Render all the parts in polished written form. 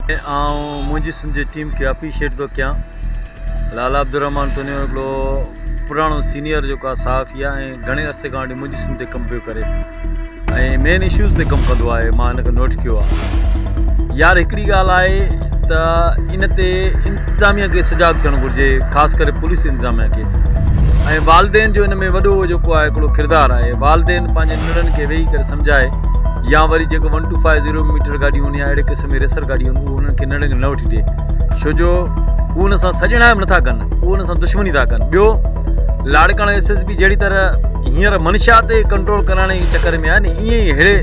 آئون منهنجي سنڌ جي ٽيم کي اپريشيٽ ٿو ڪيان لالا عبدالرحمان تنيو هڪڙو پراڻو سينيئر جيڪو آهي صحافي آهي ۽ گهڻي عرصي کان وٺي منهنجي سنڌ تي ڪم پيو ڪري ۽ مين اشوز تي ڪم ڪندو آهي مان هن کي نوٽ ڪيو آهي يار هڪڙي ڳالهه آهي ته ان تي انتظاميا کي سجاڳ ٿيڻ گهرجي خاص ڪري پوليس انتظاميا کي ۽ والدين جو ان ۾ وڏو جيڪو آهي هڪڙو ڪردار آهي والدين پنهنجي ننڍڙن کي ويهي ڪري سمجهائي يا وري جيڪو one two five zero meter گاڏيون هونديون آهن اهڙي قسم جي ريسر گاڏيون آهن اهو انهن کي ننڍڙن کي نه وٺي ڏي ڇو جو هو ان سان سڄڻائپ نٿا ڪن اهو ان سان دشمني ٿا ڪن ٻيو لاڙڪاڻو ايس ايس پي جهڙي طرح هينئر منشا تي ڪنٽرول ڪرائڻ جي چڪر ۾ آهي نه ائين ئي ههڙي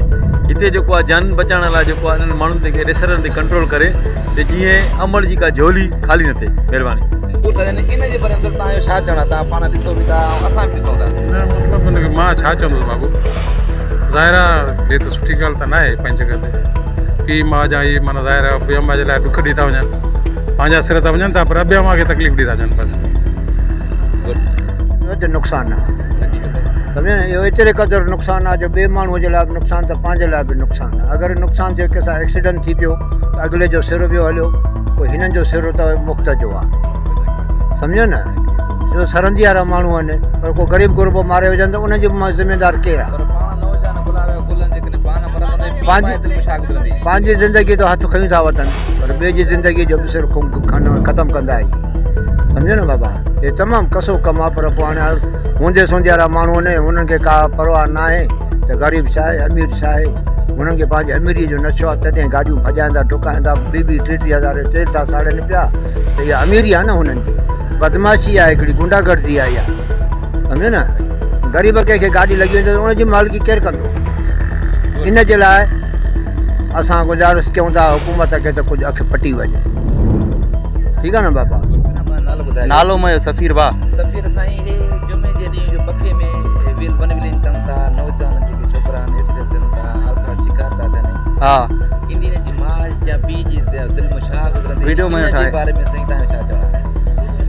هتي جيڪو آهي جانين بچائڻ لاء جيڪو آهي انهن ماڻهن تي ريسرن تي ڪنٽرول ڪري ته جيئن امڙ جي ڪا جهولي خالي نه ٿئي مهرباني. ان جي باري ۾ توهان جو ڇا چوڻ آهي توهان پاڻ ڏسو به ٿا ۽ اسان به ڏسون ٿا. نه مطلب ان کي مان ڇا چوندس بابو ظاهر آهي هي ته سٺي ڳالهه ته ناهي پنهنجي جڳهه تي پيء ماء جا اهي معنيٰ ظاهر آهي ابي اما جي لاء ڏک ڏئي ٿا وڃن پنهنجا سر ته وڃن ٿا پر ابي اما کي تڪليف ڏئي ٿا وڃن بس. وڌ نقصان آ سمجهيو نه اهو ايتري قدر نقصان آ جو ٻئي ماڻهو جي لاء به نقصان ته پنهنجي لاء به نقصان آ اگر نقصان ٿيو ڪنهن سان ايڪسيڊنٽ ٿي پيو ته اڳلي جو سر ويو هليو پوء هنن جو سر ته مفت جو آ سمجهيو نه جو سرندي وارا ماڻهو آهن پر ڪو غريب غربو ماري وجهن ته ان جو ذميدار ڪير آ پنهنجي زندگي ته هٿ کڻي ٿا وٺن پر ٻئي جي زندگي جو به سر ختم ڪندا آهي سمجهيو نه بابا هي تمام ڪسو ڪم آ پر پوء هاڻي هوندي سوندي وارا ماڻهو آهن انهن کي ڪا پرواهه ناهي ته غريب ڇا آهي امير ڇا آهي انهن کي پنهنجي اميري جو نشو آهي تڏهن گاڏيون ڀڄائيندا ڊڪائيندا ٻي ٻي ٽي ٽي هزار جو تيل ٿا ساڙين پيا ته اها اميري آهي نه هنن جي بدمعاشي آهي هڪڙي گنڊا گردي آهي اها سمجهيو نه غريب ڪنهن کي گاڏي لڳي وڃي ته ان جي مالڪي ڪير ڪندو ان جي لاء اسان گذارش ڪيون ٿا حڪومت کي ته ڪجهه اک پٽي وڃي ٺيڪ آهي نه بابا نالو منهنجو سفير ڀاء. سفير سائين هي جمعي جي ڏينهن جو پکي ۾ ويل ون ويلنگ ڪن ٿا نوجوان جيڪي ڇوڪرا آهن ايڪسيڊنٽ ٿين ٿا حادثا شڪار ٿا ٿين ها انهي جي ماء يا پيء جي دل ۾ ڇا گذرندي ويڊيو ان ۾ جي ٺاهي. باري ۾ سائين تهان جو ڇا چوڻ آهي.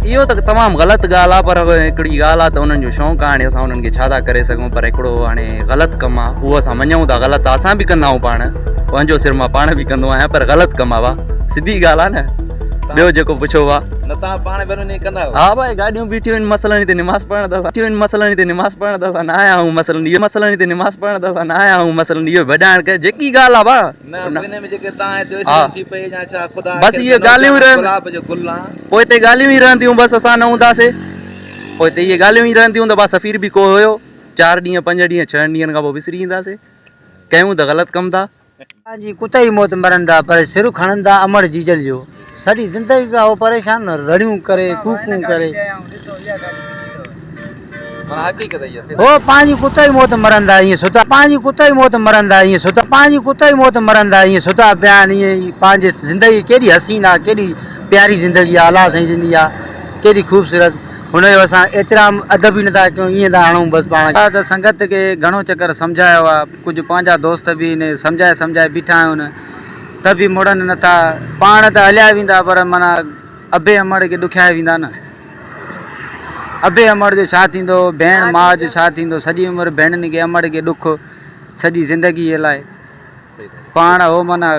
اهو ته تمام غلط ڳالهه آهي پر هڪڙي ڳالهه آهي ته انهن جو شوق آهي هاڻي اسان انهن کي ڇا ٿا ڪري سگهون پر هڪڙو هاڻي غلط ڪم آهي اهو اسان مڃون ٿا غلط آهي اسان به ڪندا آهيون پاڻ پنهنجو سر مان پاڻ به ڪندو آهيان پر غلط ڪم آهي واهه سڌي ڳالهه آهي نه ٻيو جيڪو پڇو واهه. نه توهان پاڻ به انهن ڪندا آهيو. ها ڀائي گاڏيون بيٺيون آهن مثلا هتي نماز پڙهڻ ته اسان بيٺيون آهن مثلا هتي نماز پڙهڻ ته اسان نه آيا آهيون مثلا اهو مثلا هتي نماز پڙهڻ ته اسان نه آيا آهيون مثلا اهو ڀڄائڻ ڪري جيڪي ڳالهه آهي ڀاء نه ان ۾ جيڪي توهان هتي ايڪسيڊنٽ ٿي پئي يا ڇا خدا بس اهي ڳالهيون ئي رهن گلاب جو گل آ. پوء هتي ڳالهيون ئي رهنديون بس اسان نه هونداسي پوء هتي اهي ڳالهيون ئي رهنديون ته ڀاء سفير به ڪو هيو چار ڏينهن پنج ڏينهن ڇهن ڏينهن کان پوء وسري اينداسي ڪيون ته غلط ڪم ٿا. پنهنجي ڪتي موت مرندا پر سر کڻندا امڙ جيجل جو سڄي زندگي کان هو پريشان رڙيون ڪري ڪوڪون ڪري. هو پنهنجي ڪتي موت مرندا ائين ستا پنهنجي ڪتي موت مرندا ائين ستا پنهنجي ڪتي موت مرندا ائين ستا پيا آهن ائين ئي پنهنجي زندگي ڪيڏي حسين آ ڪيڏي پياري زندگي آ الله سائين ڏني آ ڪيڏي خوبصورت هن جو اسان احترام ادب ئي نٿا ڪيون ائين ٿا هڻون بس پاڻ کي. ته سنگت کي گهڻو چڪر سمجهايو آ ڪجهه پنهنجا دوست به ان سمجهائي سمجهائي بيٺا آهيون ته به مڙن نٿا پاڻ ته هليا ويندا پر معنيٰ ابي امڙ کي ڏکيائي ويندا نه ابي امڙ جو ڇا ٿيندو ڀيڻ ماء جو ڇا ٿيندو سڄي عمر ڀيڻن کي امڙ کي ڏک سڄي زندگي الائي پاڻ هو معنيٰ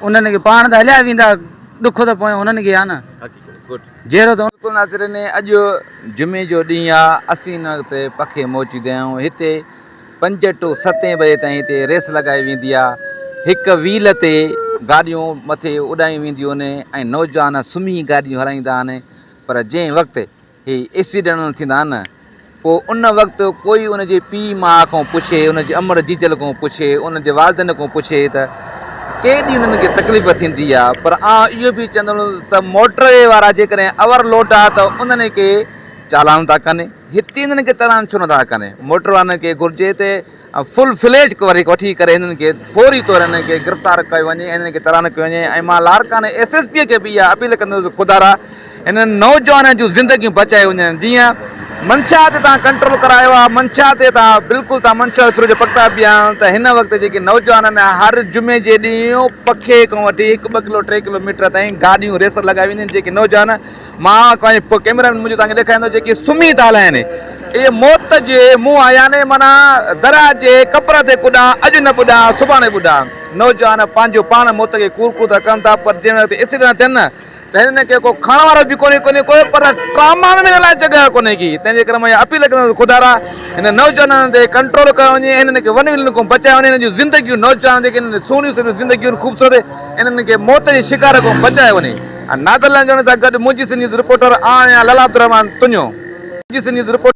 انهن کي پاڻ ته هليا ويندا ڏک ته پويان انهن کي آ نه جهڙو ته. بلڪل ناظرين اڄ جمعي جو ڏينهن آ اسين هن وقت پکي موجود آهيون هتي پنج ٽو ستين بجي تائين هتي ريس لڳائي ويندي آ هڪ ويل تي گاڏيون مٿي اڏايون وينديون آهن ۽ نوجوان سمهي گاڏيون هلائيندا آهن پر جنهن وقت هي ايڪسيڊنٽ ٿيندا آهن پوء ان وقت ڪوئي ان جي پيء ماء کان پڇي ان جي امڙ جيجل کان پڇي ان جي والدين کان پڇي ته ڪيڏي انهن کي تڪليف ٿيندي آ پر آئون اهو به چوندس ته موٽر وي وارا جيڪڏهن اوور لوڊ آ ته انهن کي چالان ٿا ڪن هتي انهن کي چالان ڇو نٿا ڪن موٽر وارن کي گهرجي ته فل فليج وٺي ڪري انهن کي فوري طور انهن کي گرفتار ڪيو وڃي انهن کي چالان ڪيو وڃي ۽ مان لاڙڪاڻي ايس ايس پي کي به اها اپيل ڪندس خدارا هنن نوجوانن جون زندگيون بچايو وڃن جيئن منشيات تي تان ڪنٽرول ڪرايو آهي منشيات تي تان بلڪل تان منشيات فروش جا پڪتا پيا آهن ته هن وقت جيڪي نوجوان آهن هر جمعي جي ڏينهن پکي کان وٺي هڪ ٻه ڪلو ٽي ڪلو ميٽر تائين گاڏيون ريسر لڳائي وينديون آهن جيڪي نوجوان مان پنهنجي ڪيمرا مين منهنجو توهان کي ڏيکاريندو جيڪي سمهي ٿا هلائن اهي موت جي منهن آهي يعني معنيٰ درياء جي ڪپر تي ڪڏان اڄ نه ٻڏان سڀاڻي ٻڏان. نوجوان پنهنجو پاڻ موت کي ڪوڙ ڪوڙ ٿا ڪن ٿا پر جنهن وقت ايڪسيڊنٽ ٿين نه ته هنن کي ڪو کڻڻ وارو به ڪونهي ڪونهي ڪو پر ٽراما ۾ هنن لاء جڳهه ڪونهي ڪي تنهن جي ڪري مان اها اپيل ڪندس خدارا هن نوجوانن تي ڪنٽرول ڪيو وڃي هنن کي ون ويلن کان بچايو وڃي هنن جون زندگيون نوجوان جيڪي هنن سهڻيون سهڻيون زندگيون خوبصورت انهن کي موت جي شڪار کان بچايو وڃي ۽ نادر لنجوڻي سان گڏ منهنجي سنڌ نيوز رپورٽر آهيان لالا عبدالرحمان تنيو منهنجي سنڌ نيوز رپورٽر.